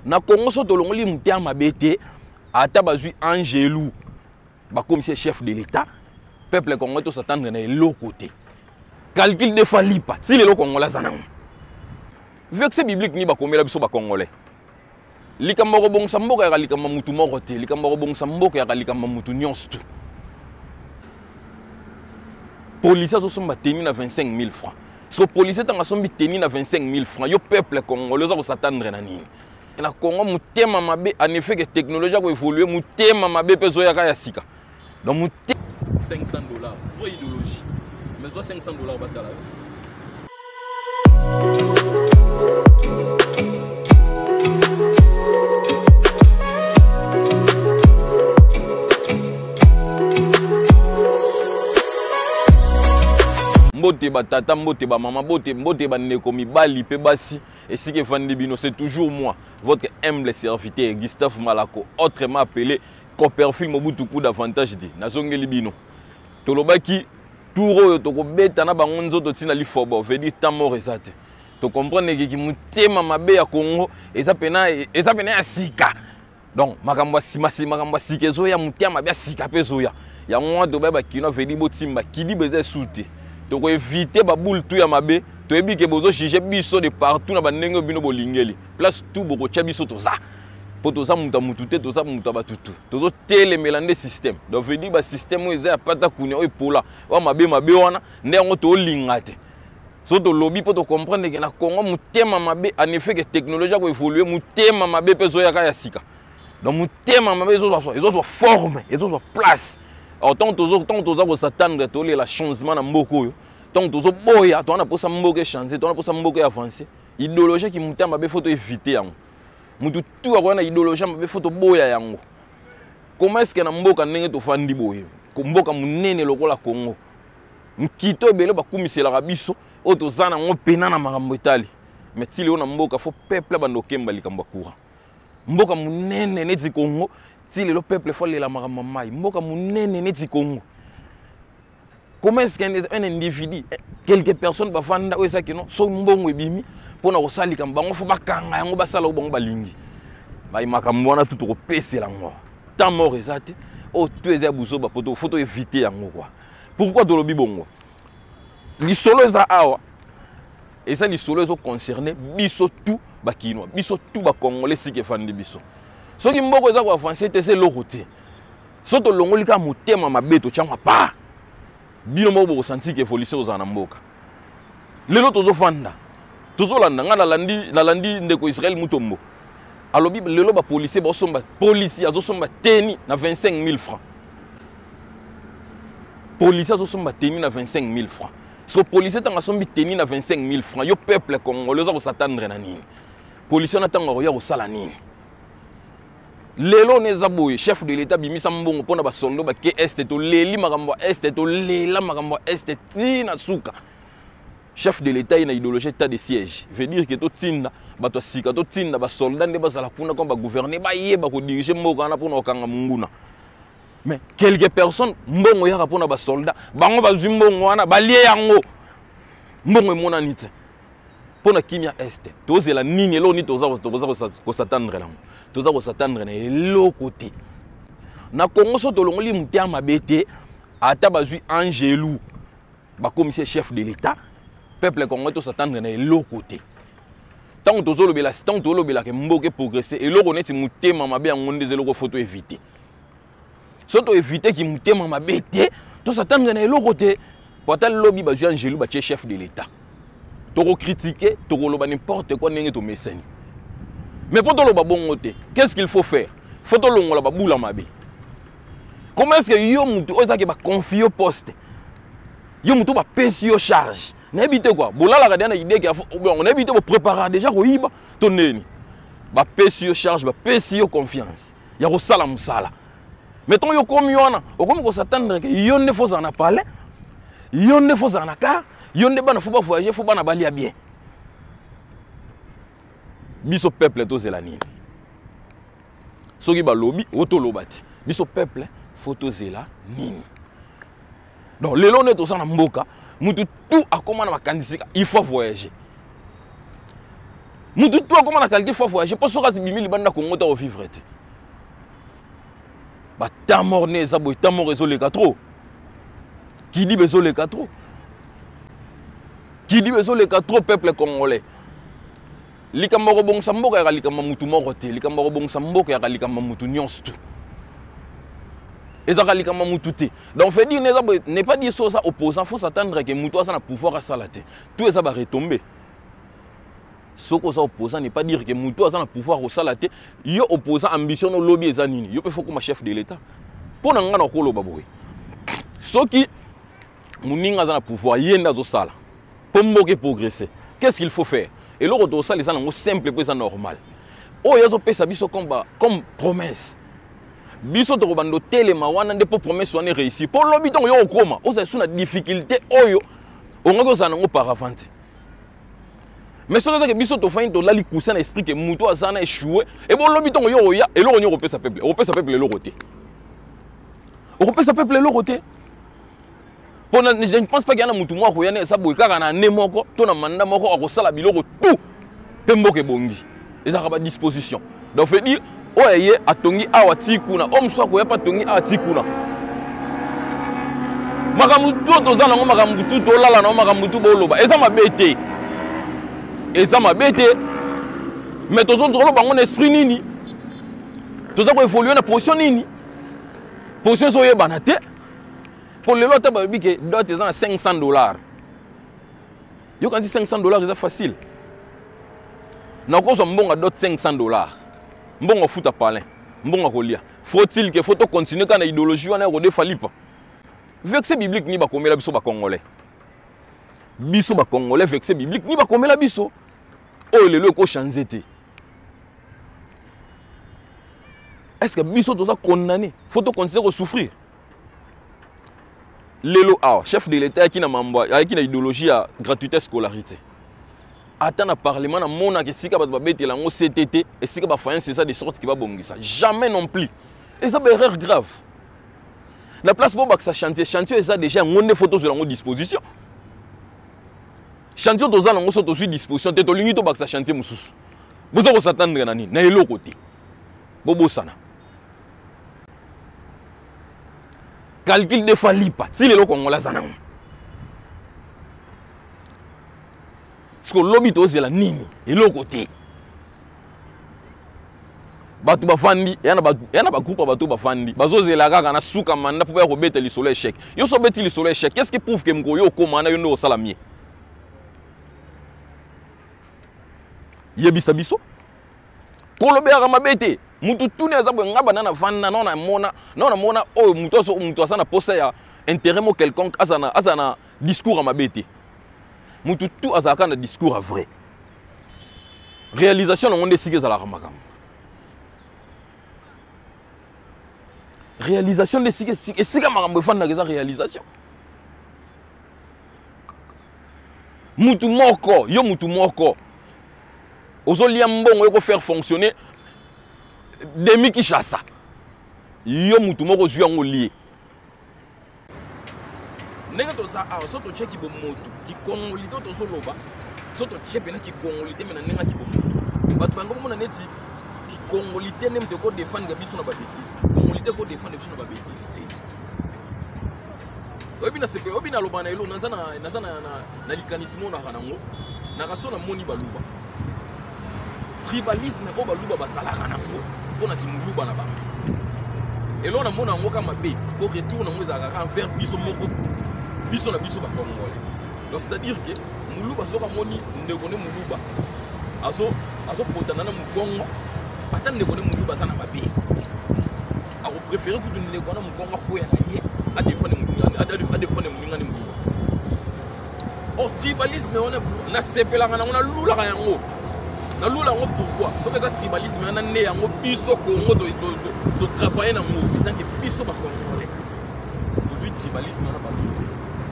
Na Congo so tolongoli motema mabe te, ata bazwi Angelu bakomisi chef de l'État, peuple congolais to s'attendre na eloko te. Calcul de fois lipa, ti lelo congolais aza nango. Verset biblique ni bakomela biso ba congolais. Likambo ya kobongisa mboka yaka likambo ya mutu moko te, likambo ya kobongisa mboka yaka likambo ya mutu nyonso tu. Policier azosomba tenue na 25 000 francs. So policier ntango asombi tenue na 25 000 francs, yo peuple congolais oza kosatendre na nini? Na Congo motema mabe, en effet que technologie ako évoluer, motema mabe mpe ezoyaka ya sika. Donc motema 500 $, vraie idéologie. Mais zwa 500 $ batala yo. Mbote ba tata, mbote ba mama, mbote, mbote ba ndeko mibali pe basi, esika efandi bino, c'est toujours moi, votre humble serviteur Gustave Malako, autrement appelé Copperfield Mobutu coup d'avantage dit. Nazongeli bino. Tolobaki tour oyo tokobeta na bango nzoto tina lifobo, veut dire temps mort eza te. To comprendre que ki motema mabe ya Congo eza pena, eza pena ya sika. Donc makambo ya sima sima, makambo ya sika ezoya, motema mabe ya sika pe ezoya. Yango wana tobaye ba kino veut dire botimba kidiba eza esu te. Toko éviter ba boule tout ya mabe. Toyebi ke bozo juger biso de partout na ba ndenge bino bolingeli. Place tout bokotia biso toza. Po toza mutu ya mutu te, toza mutu ya batutu. Tozo telemela nde système. Donc veut dire ba système oyo eza ya pata kunia oyo epola, oyo mabe mabe wana nde yango tolinga te. So tolobi po to comprendre que na Congo motema mabe, en effet que technologie ako évoluer, motema mabe pe ezoyaka ya sika. Donc motema mabe ezozwa, ezozwa forme, ezozwa place. Alors tant tozo, tant toza ko s'attendre tolela changement na mboka oyo, tant tozo boya, toza na posa mboka changer, toza na posa mboka avancer. Idéologie ki motema mabe faut to éviter yango. Mutu tout akoya na idéologie mabe faut toboya yango. Comment est-ce que na mboka ndenge tofandi boye, mboka munene lokola Congo, nkito ebele bakumiselaka biso oyo toza nango pena na makambo etali, mais ti lelo na mboka faut peuple abanda okemba likambo ya courant. Mboka munene neti Congo, ti lelo peuple faut alela makambo ya mai. Mboka munene neti Congo, comment est-ce qu'un un individu, quelques personnes bafanda oyo ezaki non, so mbongo ebimi mpona kosala likambo bango faut bakanga yango basala oyo bango balingi. Ba makambo wana tu tokopesela yango temps mort eza te, oyo tu eza ya buzoba po faut to éviter yango quoi. Pourquoi tolobi bongo? Lisolo eza awa, eza lisolo ezo concerner biso tout ba Kinois, biso tout ba Congolais sika efandi biso. Soki mboko eza ko avancer te, c'est eloko te. So tolongoli kaka motema mabe totyangwa pa bino moko bokosanti ke évolution ozala na mboka. Lelo tozofanda tozolanda, ngai nalandi ndeko Israël Mutombo alobi lelo ba policier bazosomba, policier azosomba teni na 25 000 francs. Policier azosomba teni na 25 000 francs. So policier ntango asombi teni na 25 000 francs, yo peuple congolais oza kosatendre na nini? Policier wana ntango akoya kosala nini? Lelo neza boye, chef de l'État bimisa mbongo mpona basondo bake este, toleli makambo ya este, tolela makambo ya este ti na suka. Chef de l'État ye na idéologie état de siège, veut dire que totinda bato ya sika, totinda basoldat nde bazala kuna comme bagouverner, bayeba kodirige mboka wana mpona kokanga monguna. Mais quelques personnes mbongo yaka mpona basoldat, bango bazwi mbongo wana balie yango, mbongo emonani te. Mpona kimia este tozela nini? Eloko nini toza kosatendre nango? Toza kosatendre na eloko te. Na Congo so tolongoli motema mabe te, ata bazwi Angelu bakomisi chef de l'État, peuple congolais tosatendre na eloko te. Ntango tozolobela, ntango tolobelaka mboka eprogresse, eloko neti motema mabe yango nde eza eloko faut to éviter. So to éviter ki motema mabe te, tosatendre na eloko te. Po ata lobi bazwi Angelu batie chef de l'État, tokokritike, tokoloba n'importe quoi ndenge tomesani. Mais po toloba bongo te, qu'est-ce qu'il faut faire? Faut tolongola babula mabe. Comment est-ce que yo mutu oyo ezalaki baconfie yo poste, yo mutu bapesi yo charge, nayebi te quoi, bolalaka deja na idée ke bon, nayebi te boprépara déjà koyiba to ndeni, bapesi yo charge, bapesi yo confiance ya kosala mosala. Mais ntango yo okomi wana, okomi kosatendre ke yo nde faut ozala na palais, yo nde faut ozala na car, yo nde bana faut bavoyage, faut bana balia bien. Biso peuple tozela nini? Soki balobi oyo toloba te, biso peuple faut tozela nini? Donc lelo nde toza na mboka, mutu tout akoma na makanisi, il faut voyager. Mutu tout akoma na calcul faut voyager mpo soki abimi libanda Congo ta kovivre te. Ba temps mort ne eza boye, temps mort ezoleka trop. Kidiba ezoleka trop. Kidiba ezoleka trop peuple congolais. Likambo ya kobongisa mboka yaka likambo ya mutu moko te. Likambo ya kobongisa mboka yaka likambo ya mutu nyonso tu. Ezaka likambo ya mutu te. Donc fait dire n'est pas dire soza opposant, faut s'attendre que mutu aza na pouvoir asala te. Tout eza ba retomber. Soki oza opposant n'est pas dire que mutu aza na pouvoir kosala te. Yo opposant ambition no lobby eza nini? Yo pe faut koma chef de l'État. Pona nga na koloba boye. Soki muninga aza na pouvoir ye nde azosala mpo mboka eprogresse, qu'est-ce qu'il faut faire? Eloko tokosala eza nango simple mpo eza normal. Oyo azopesa biso comme promesse, biso tokobanda otelema wana nde mpo promesse wana eréussir. Mpo lobi ntongo yo okoma ozala su na difficulté oyo ongaki ozala nango auparavant te. Mais soki ezaki biso tofandi tolali coussin na esprit ke moto aza na échoué, ebo lobi ntongo yo oya eloko nini okopesa peuple? Okopesa peuple eloko te, okopesa peuple eloko te. Pona je ne pense pas qu'il y a mutu moko akoya na eza boye kaka na année moko to na mandat moko akosala biloko tout mpe mboka ebongi. Ezalaka ba disposition. Donc veut dire oyo ye atongi awa ti kuna, oyo mosusu akoya mpe atongi awa ti kuna. Makambo tu toza nango, makambo tu tolala nango, makambo tu boloba eza mabe te, eza mabe te, mais tozoloba yango na esprit nini? Toza koévolue na position nini? Position ezoyebana te. Po lelo ata balobi ke dot eza na $500. Yo kanisi $500 eza facile. Nakozwa mbongo dot $500. Mbongo futa palin, mbongo kolia. Faut-il que faut continuer kana idéologie wana ya kodefa lipa? Verset biblique ni bakomela biso ba congolais. Biso ba congolais verset biblique ni bakomela biso. Oyo lelo eko changer te. Est-ce que biso toza condamné? Faut continuer ko souffrir. Lelo awa chef de l'État ayaki na mambo, ayaki na idéologie ya gratuité scolarité. Ata na parlement na monaka esika bato babetela yango CTT, esika ba faïence eza de sorte ki babongisa. Jamais non plus. Eza ba erreur grave. Na place bobakisa chantier, chantier eza déjà yango nde faut tozwela yango disposition. Chantier toza nango so tozwi disposition te, tolingi tobakisa chantier mosusu. Boza kosatendre na nini? Na eloko te. Bobosana. Calcul de fois lipa ti lelo Congolais aza nango. Siko lobi tozela nini? Eloko te. Bato bafandi, ya na ba groupe ya bato bafandi, bazozela kaka na suka mandat mpo baya kobeta lisolo échec. Yo so obeti lisolo échec, qu'est-ce qui prouve que mokolo yo okoma na yo nde osala mieux? Yebisa biso. Kolobelaka mabe te. Mutu tuni aza boye, nga banda na vanda, na na mona, na na mona oyo mutu azo, mutu aza na posa ya intérêt mo quelconque, aza na, aza na discours ya mabe te. Mutu tu azalaka na discours ya vrai. Réalisation nango nde esika ezalaka makambo. Réalisation nde esika, esika, esika makambo efandaka eza réalisation. Mutu moko, yo mutu moko ozolia mbongo yoko faire fonctionner demi Kinshasa. Yo mutu moko ozwi yango lie. Ndenge toza awa, so totie kibomoto, kikongoli to tozoloba, so totie pena kikongoli te, me na ndenge ya kibomoto. Bato bango bomona neti kikongoli te nde moto ekodefendre biso na ba bêtises. Kongoli te ekodefendre biso na ba bêtises te. Oyebi na sepe, oyebi na loba na elo, naza na, naza na, na, na likanisi monaka nango. Nakaso na moni baluba. Tribalisme oyo baluba bazalaka nango mpona kimuluba na bango. Elo na mona yango kaka mabe, po retour nango ezalaka kaka envers biso moko, biso na biso ba Congolais. Donc c'est-à-dire que muluba soki amoni ndeko ne muluba azopotana na mokongo, ata ndeko ne muluba aza na mabe, akopréféré kutu ndeko wana mokongo akwea na ye, adefendre moninga ne muluba. Or tribalisme wana nasepelaka nango, nalulaka yango. Nalula yango pourquoi? Soki eza tribalisme wana nde yango biso Congo to travailler nango, en tant que biso ba Congolais. Tozwi tribalisme wana bato.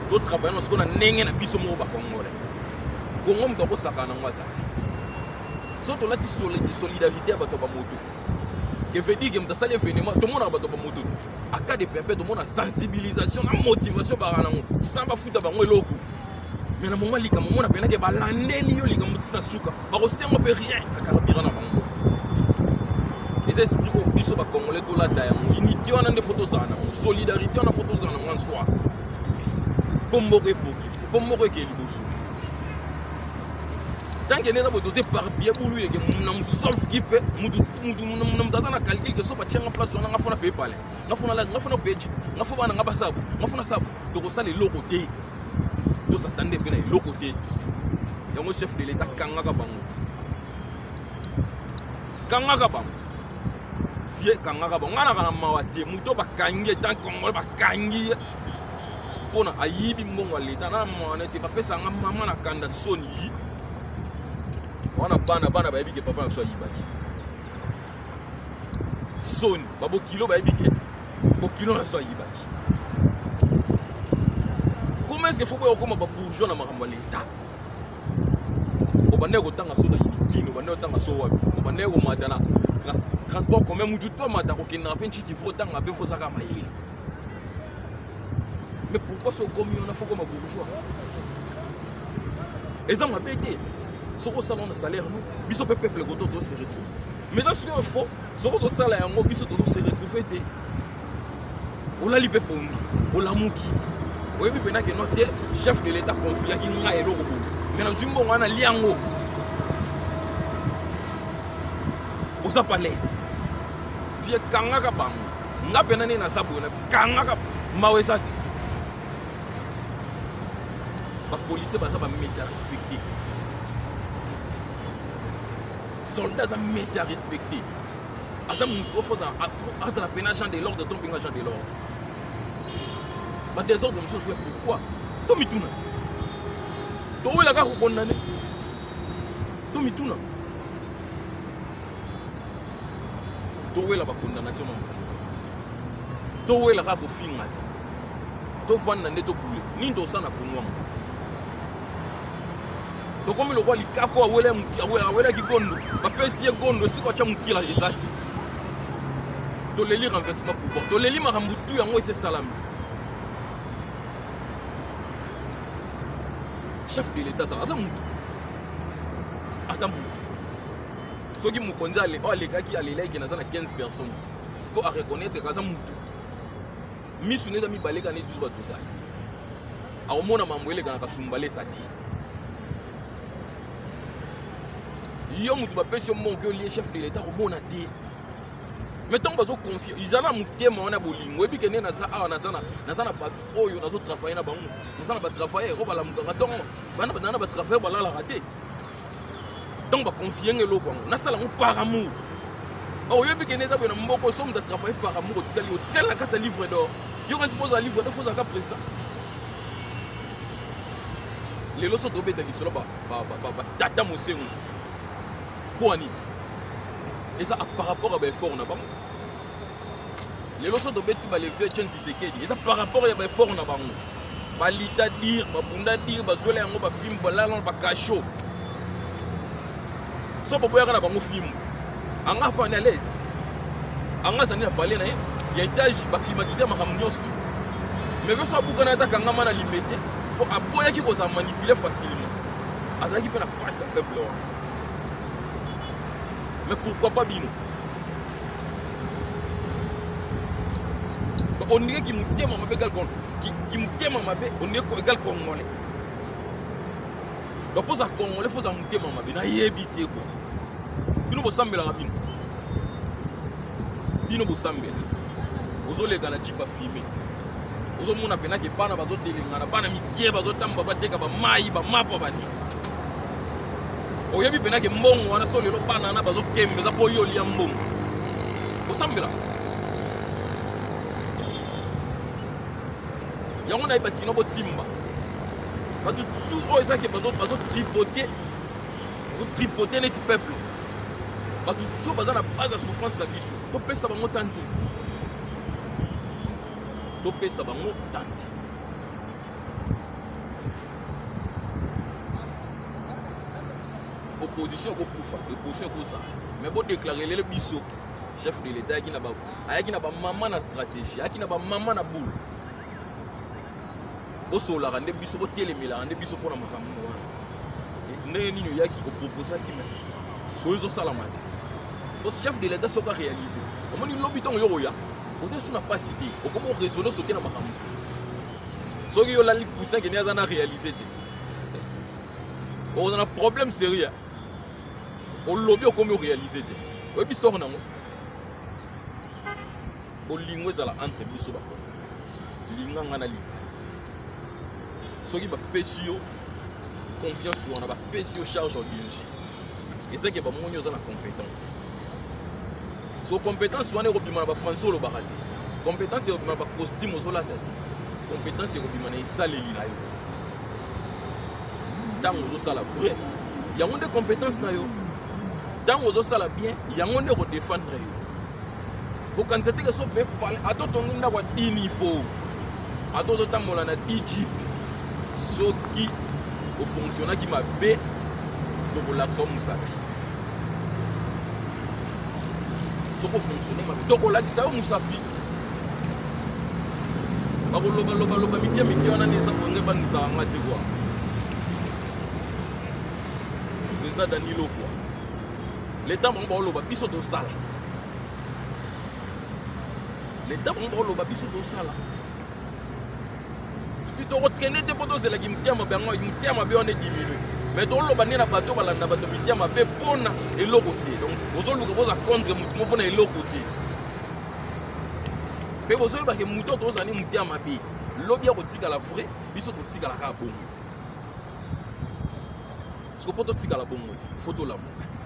To travailler nango sikoyo na ndenge na biso moko ba Congolais. Congo moto akosakana nango aza te. Soki tolati solidarité ya bato ya bamoto, que veut dire que moto asali événement, tomonaka bato ya bamoto. A cas de pépé, tomona sensibilisation na motivation baka nango, sans bafuta bango eloko. Mais na moment likambo omona mpenza ke balandeli yo likambo ntina suka, bakosengo mpe rien na carburant na bango. Eza esprit oyo biso bacongolais tolata yango. Unité wana nde fo tozala nango, solidarité wana fo tozala nango en soi, mpo mboka eprogresse, mpo mboka ekee liboso. Tant que nde eza boye, toza éparpille bulu yeke na mutu, sauf ki mpe mutu na mutu aza na calcul ke so batianga place wana, nga fona paye pale, nga fona nga fona paye jeep, nga fo bana nga basabu, nga fona sabu. Tokosala eloko te, tosatande mpe na eloko te. Yango chef de l'État, kangaka bango, kangaka bango vie, kangaka bango. Nga naka na mawa te. Moto bakangi etant Congolais, bakangi ye mpona ayibi mbongo ya leta, na mawa na te. Bapesanga mama na kanda soni yi wana. Bana, bana bayebi ke papa na biso ayibaki. Soni, babokilo bayebi ke bokilo na biso ayibaki. Comment est ce que faut boya okóma babourgeois na makambo ya leta? Obandaki kotanga so na Unikine, obandaki kotanga so wapi, obandaki komata na transport commun. Mutu to amata kokendaka mpe ntiki, fo otanga mpe fo ozaka mayele. Mais pourquoi so okomi wana fo koma bourgeois? Eza mabe te soki osala na salaire no. Biso mpe peuple koto to se retrouve, mais eza sikoyo fo soki ozosala yango, biso tozo se retrouve te. Olali mpe pongi, olamuki, oyebi mpena ke no te, chef de l'État confiaki ngai eloko boye, mais nazwi mbongo wana liango. Oza pas l'aise vie. Kangaka bango. Nga mpena nde naza boye, na kangaka, mawa eza te. Bapolisier baza bamesi ya respecte, soldat aza mesi ya respecte, aza motu oyo azala pena agent de l'ordre. To mpenga agent de l'ordre, badésordre mosusu ya pourquoi? To mituna ti towela kaka kokondane. To mituna, towela bacondamnation nango ti towela kaka kofinga ti tovanda nde tobule nini tosala na Kongo yango. Tokomi lokola likako awelaki gondo, bapesi ye gondo, esika atya mokila eza te. Toleli renversement pouvoir, toleli makambo tu yango esi esalami. Chef de l'État aza mutu, aza mutu. Soki mokonzi oyo alekaki alelaki, naza na 15 personnes mpo areconnaître aza mutu, misu ne eza mibale kaka neti biso bato tozali. Akomona mambo eleka na Kasumbalesa te. Yo motu bapesi yo mbongo olie, chef de l'État komona te. Mais ntango bazoconfie, ezala na motema wana bolingo. Oyebi ke nde naza awa, naza na bato oyo nazotravaille na bango, naza na batravailleur oyo balamukaka ntongo, bana na batravailleur balalaka te. Ntango baconfie nga eloko yango, nasala yango par amour. Oyebi ke nde eza boye na mboka. So moto atravaille par amour, otikali, otikali na kati ya livre d'or. Yo kanisi mpo ozala livre d'or, fo ozalaka président. Lelo so tobeta lisolo batata mosengo mpo ani eza par rapport ya baeffort na bango. Lelo so tobeti balevie Etienne Tshisekedi, eza par rapport ya baeffort na bango. Balita dire, babunda dire, bazwela yango bafilme, balala na bakasho. So baboyaka na bango filme, anga afandi à l'aise, anga azali na palais na ye ya étage, baclimatise, makambo nyonso tu. Mais ve so abukana, ata kangama na Limete mpo aboyaki kozala manipule facilement. Azalaki mpe na pasi ya peuple wana. Mais pourquoi pas bino? On dirait ki motema mabe égal ki motema mabe, on dirait égal Congolais. Donc mpoza Congolais foza motema mabe, nayebi te quoi. Bino bosambelaka, bino, bino bosambela. Ozoleka na jeep afime, ozomona mpena ke bana bazotelengana, bana mikie bazotamba, bateka bamai, bamapa, banini. Oyebi mpena ke mbongo wana, so lelo bana wana bazokembe, eza mpo yo olia mbongo. Osambelaka yango. Nayeba kino botimba bato tu oyo ezaki bazotripote, bazotripote neti peuple. Bato tu baza na base ya souffrance na biso, topesa bango tante, topesa bango tante. Opposition ekokufa te, opposition ekozala. Mais bodéclare lelo biso chef de l'État ayaki na bamama na stratégie, ayaki na bamama na boule. Bosololaka nde biso, botelemelaka nde biso mpona makambo wana. Ndenge nini oyaki oproposaki me boyo ezosalama te? Po chef de l'État soki aréalise, omoni lobi ntango yo koya, oza esu na mpasi te, okomi oraisonne sote na makambo mosusu. Soki yo olali coussin kende aza na réalise te, oza na problème sérieux. Olobi okomi oréalise te, oyebi sort nango. Bolingo ezala entre biso bakongo. Linga nga na linga yo. Soki bapesi yo confiance wana, bapesi yo charge en dirige, ezaki bamoni oza na compétence. So compétence wana ekobima na bafrançais olobaka te, compétence ekobima na bacostume ozolata te, compétence ekobima na esaleli na yo ntango ozosala vrai. Yango nde compétence na yo. Ntango ozosala bien, yango nde ekodefendre yo. Kokanisa te ke so mpe ata otongi ndako ya 10 niveau, ata ozotambola na 10 jeep, soki ofonctionnaki mabe, tokolakisa yo mosapi. Soki ofonctionne mabe, tokolakisa yo mosapi. Bakolobalobaloba mike mike wana nde eza bongo, ebangisaka nga te kua. Président Danilo kua, leta bango baoloba, biso tosala. Leta bango baoloba, biso tosala. Tokotraîner te mpo tozelaki motema mabe yango, motema mabe wana ediminue. Mais toloba nde na bato balanda bato mitema mabe mpona eloko te. Donc bozoluka boza contre motu mo mpona eloko te, mpe bozoyebake motu oyo tozala nde motema mabe, lobi ya kotikala vrai, biso totikala kaka bongo. Siko mpo totikala bongo te, faut tolamuka ti.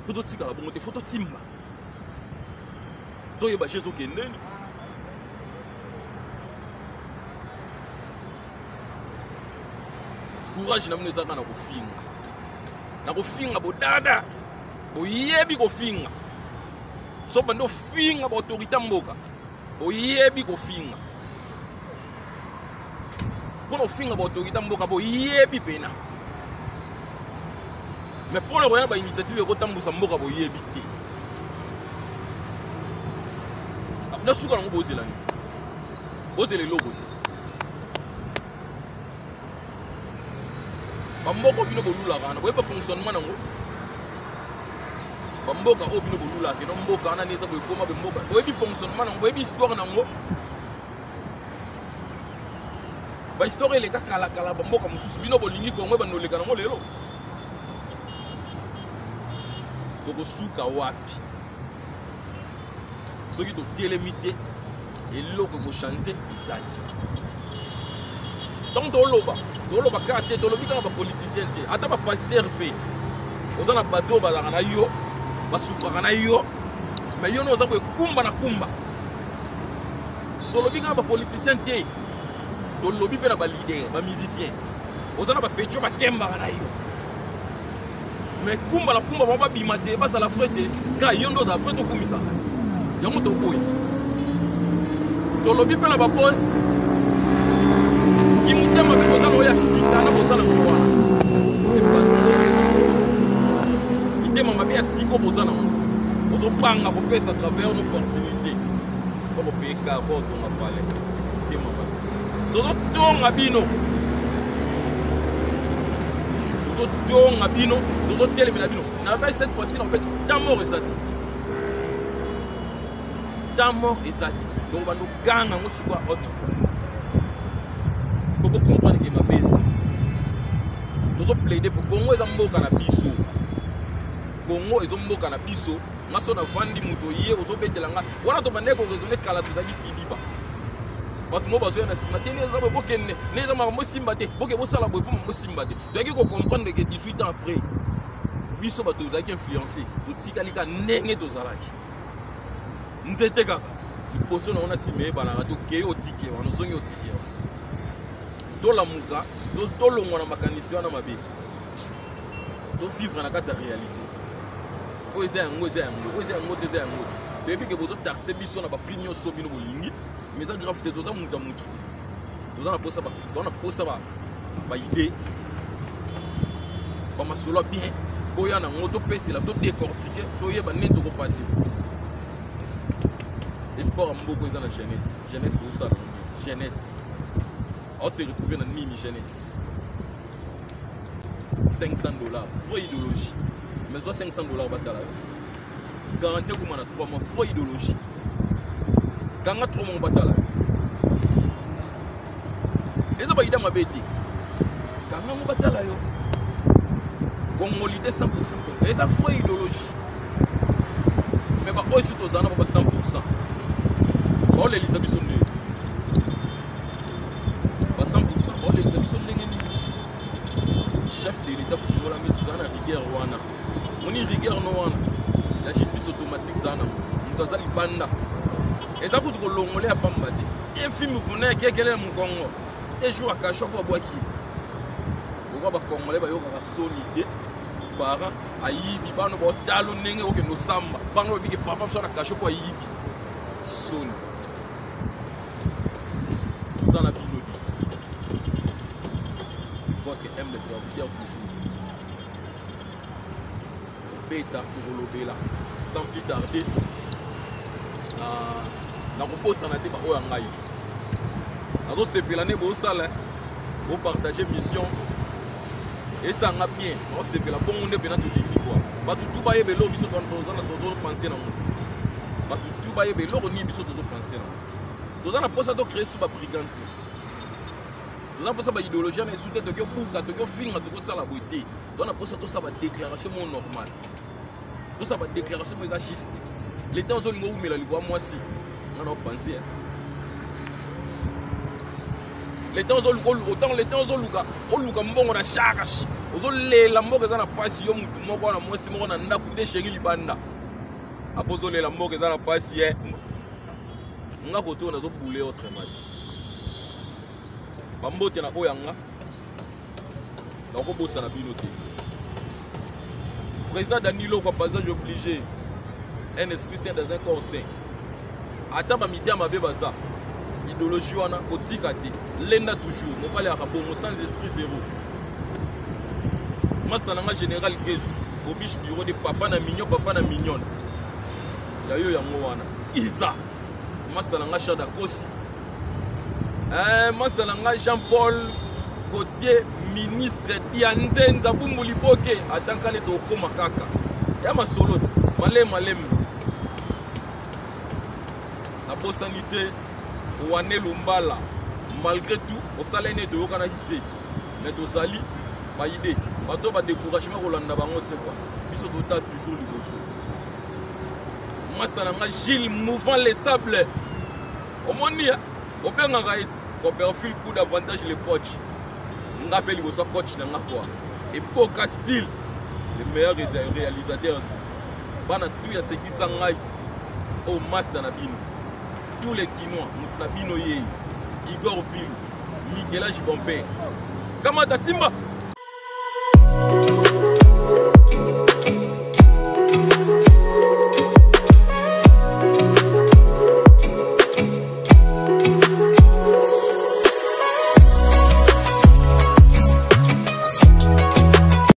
Mpo totikala bongo te, faut totimba, toyeba je ezokendeni. Courage na bino ezaka na kofinga, na kofinga bodada. Boyebi kofinga, so bandi ofinga baautorité mboka. Boyebi kofinga mpona ofinga baautorité mboka, boyebi pena. Mais mpona koya na bainitiative ekotambusa mboka, boyebi te. Na suka nango, bozela nini? Bozela eloko te. Bamboka bino bolulaka wana, boyeba fonctionnement nango. Bamboka oyo bino bolulaka keno mboka wana nde eza boye, ekoma boye, mboka boyebi fonctionnement nango, boyebi histoire nango. Bahistoire eleka kalakala bamboka mosusu. Bino bolingi Kongo ebanda oleka nango lelo. Tokosuka wapi soki totelemi te? Eloko ekochange eza te. Ntango toloba, toloba kaka te, tolobi kaka bapoliticien te, ata bapasteur mpe. Oza na bato oyo bazalaka na yo, basufraka na yo, mais yo no oza boye kumba na kumba. Tolobi kaka bapoliticien te, tolobi mpe na baleader, bamusicien. Oza na bapetio bakembaka na yo, mais kumba na kumba, bango babima te, bazala vrai te, kaka yo nde ozala vrai, tokumisaka yango. Toboya. Tolobi mpe na babosi kimotema mpe boza na oyo ya sika na boza na ngo wana, mitema mabe ya sika boza na ngo, ozobanga kopesa travers une opportunité po kopeka po otonga pale. Mitema mabe, tozotonga bino, tozotonga bino, tozotelemela bino. Na cette fois-ci, na kobeta temps mort eza te, temps mort eza te. Donc bando ganga yango sikoyo haute voix po bocomprendre ke mabe eza. Tozoplaide po Kongo eza mboka na biso. Kongo eza mboka na biso. Nga so navandi, moto ye ozobetela nga wana, tobandaki koraisonne kala, tozalaki kiliba. Bato mo bazoya na nsima te, nde eza boye, bokende, nde eza makambo esimba te, boke bosala boye mpo makambo esimba te. Toyaki kocomprendre ke 18 ans après, biso bato tozalaki influence, totikali ka ndenge tozalaki. Nzete kaka liboso na wana, nsima eyebanaka. Tokei, otike wana, ozongi, otike wana. Tolamuka, tolongwa na makanisi wana mabe, tovivre na kati ya réalité. Oyo eza yango, eza yango, oyo eza yango te, eza yango te. Toyebi ke bozotaxe biso na baprix nyonso bino bolingi, mais eza grave te. Toza moto ya motu te. Toza na posa, toza na posa baidée, bamasolo ya bien. Boya nango, topesela, todécortique, toyeba ndenge tokopase. Espoir ya mboka eza na jeunesse. Jeunesse, bosala jeunesse. Aose retrouver na nini jeunesse? 500 $, vraie idéologie. Mais zwa 500 $ batala yo. Garantie ekoma na 3 mois, vraie idéologie. Kanga 3 mois batala yo. Eza baida mabe te. Kanga ngo batala yo. Congolité 100%, eza vraie idéologie. Mais baoyo si tozala na ba 100%, baolelisa biso ndenge ba 100%, baolelisa biso ndenge nini? Chef de l'État, fungola miso, eza na rigueur wana. Moni rigueur no wana ya justice automatique, za na moto aza libanda, eza kutu kolongola ya pamba te. Efimbi kuna ekekele na mokongo ejour akashwa mpo babwaki ye. Lokwa bacongolais bayokaka soni te. Parent ayibi, bana baotalo ndenge okende osamba bango, babiki papa biso na kasho mpo ayibi. Soni, toza na bino di. C'est votre humble serviteur toujours. Beta tokolobela sans plus tarder. Nakobosana te baoyo ya ngai, nazosepela nde bosala, bopartage mission esanga bien. Naosepela bongo nde mpena tolingi kua bato tu bayeba eloko biso tozopense nango. Bato tu bayeba eloko nini biso tozopense nango. Toza na mposa tocrée su babrigand te, toza na mposa baidéologie na esu te. Toki obuka, toki ofinga, toki osala boye te. Toza na mposa tosala badéclaration moko normal, tosala badéclaration moko eza juste. Leta ozolinga owumela likwa mwasi nga na opense leta ozoluka, otango leta ozoluka, oluka mbongo na charge, ozolela mboka eza na mpasi. Yo mutu moko na mwasi moko na ndako de chéri libanda, apo ozolela mboka eza na mpasi. Ye nga kote oyo nazobule autrement dit. Bambote na oyo yanga, nakobosana bino te. Président Danilo kwa passage obligé, un esprit saint dans un corps saint. Ata bamite ya mabe baza idéologie wana kotika te, lenda toujours. Mobali yaka bongo, sans esprit zéro. Master nanga général Gezu Bobish, bureau de papa na mignon, papa na mignonne ya yo yango wana. Iza master nanga Shada Kosi, master nanga Jean Paul Gautier, ministre Dianzenza Bumbu Liboke. Atankani tokóma kaka ya masolo ti maleme maleme. Nabosani te Wane Lumbala. Malgré tout osala ene, toyokanaki te, mais tozali baide. Bato badécouragement kolanda bango te kua, biso tota toujours liboso. Master na nga Gilles Mouvant le Sable, omoni obengaka eti Copperfield, coup d'avantage le coach. Nga mpe liboso ya coach na nga kua epoka style, le meilleur réalisateur di bana tu ya sekisa ngai oyo. Master na bino tous les Kinois, motu na bino yei Igor Vilu, Mikelage Bompe, kamata timba.